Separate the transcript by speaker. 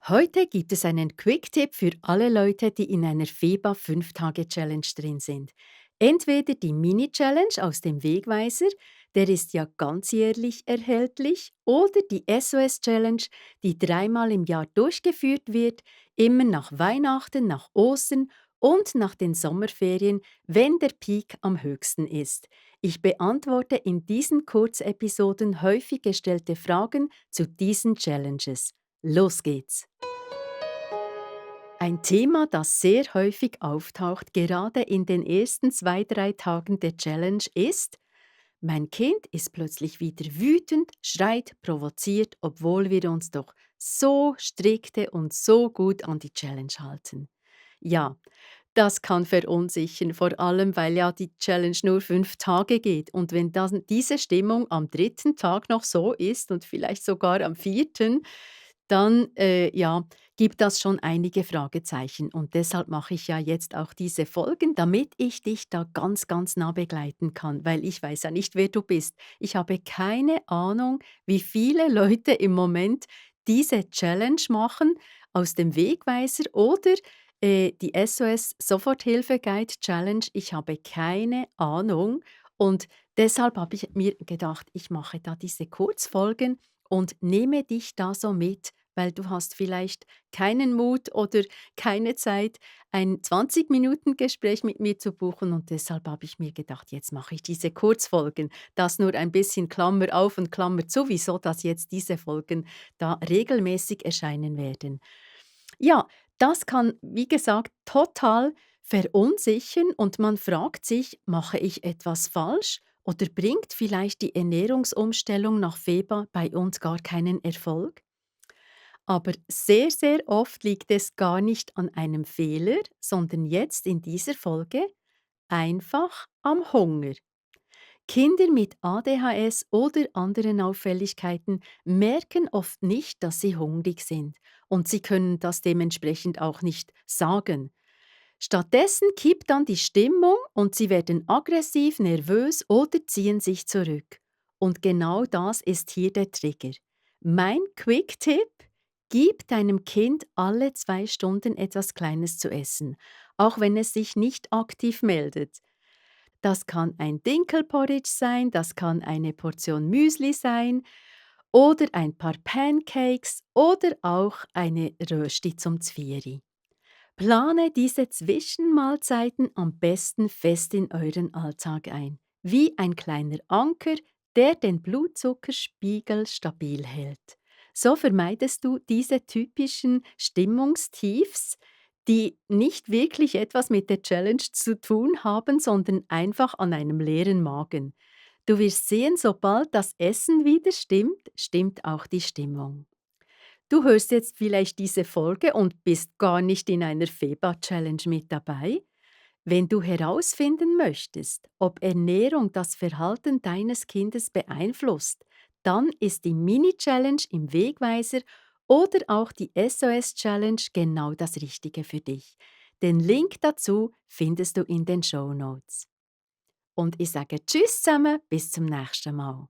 Speaker 1: Heute gibt es einen Quick-Tipp für alle Leute, die in einer FEBA 5-Tage-Challenge drin sind. Entweder die Mini-Challenge aus dem Wegweiser, der ist ja ganzjährlich erhältlich, oder die SOS-Challenge, die dreimal im Jahr durchgeführt wird, immer nach Weihnachten, nach Ostern und nach den Sommerferien, wenn der Peak am höchsten ist. Ich beantworte in diesen Kurzepisoden häufig gestellte Fragen zu diesen Challenges. Los geht's! Ein Thema, das sehr häufig auftaucht, gerade in den ersten 2, 3 Tagen der Challenge, ist: Mein Kind ist plötzlich wieder wütend, schreit, provoziert, obwohl wir uns doch so strikte und so gut an die Challenge halten. Ja, das kann verunsichern, vor allem weil ja die Challenge nur 5 Tage geht. Und wenn dann diese Stimmung am dritten Tag noch so ist und vielleicht sogar am vierten, dann ja, gibt das schon einige Fragezeichen. Und deshalb mache ich ja jetzt auch diese Folgen, damit ich dich da ganz, ganz nah begleiten kann, weil ich weiß ja nicht, wer du bist. Ich habe keine Ahnung, wie viele Leute im Moment diese Challenge machen aus dem Wegweiser oder die SOS Soforthilfe Guide Challenge. Ich habe keine Ahnung und deshalb habe ich mir gedacht, ich mache da diese Kurzfolgen und nehme dich da so mit, weil du hast vielleicht keinen Mut oder keine Zeit, ein 20 Minuten Gespräch mit mir zu buchen und deshalb habe ich mir gedacht, jetzt mache ich diese Kurzfolgen. Das nur ein bisschen Klammer auf und Klammer zu, wieso dass jetzt diese Folgen da regelmäßig erscheinen werden. Ja, das kann, wie gesagt, total verunsichern und man fragt sich, mache ich etwas falsch oder bringt vielleicht die Ernährungsumstellung nach FEBA bei uns gar keinen Erfolg? Aber sehr, sehr oft liegt es gar nicht an einem Fehler, sondern jetzt in dieser Folge einfach am Hunger. Kinder mit ADHS oder anderen Auffälligkeiten merken oft nicht, dass sie hungrig sind und sie können das dementsprechend auch nicht sagen. Stattdessen kippt dann die Stimmung und sie werden aggressiv, nervös oder ziehen sich zurück. Und genau das ist hier der Trigger. Mein Quick-Tipp: Gib deinem Kind alle 2 Stunden etwas Kleines zu essen, auch wenn es sich nicht aktiv meldet. Das kann ein Dinkelporridge sein, das kann eine Portion Müsli sein oder ein paar Pancakes oder auch eine Rösti zum Zvieri. Plane diese Zwischenmahlzeiten am besten fest in euren Alltag ein, wie ein kleiner Anker, der den Blutzuckerspiegel stabil hält. So vermeidest du diese typischen Stimmungstiefs, die nicht wirklich etwas mit der Challenge zu tun haben, sondern einfach an einem leeren Magen. Du wirst sehen, sobald das Essen wieder stimmt, stimmt auch die Stimmung. Du hörst jetzt vielleicht diese Folge und bist gar nicht in einer FEBA-Challenge mit dabei. Wenn du herausfinden möchtest, ob Ernährung das Verhalten deines Kindes beeinflusst, dann ist die Mini-Challenge im Wegweiser oder auch die SOS-Challenge genau das Richtige für dich. Den Link dazu findest du in den Show Notes. Und ich sage Tschüss zusammen, bis zum nächsten Mal.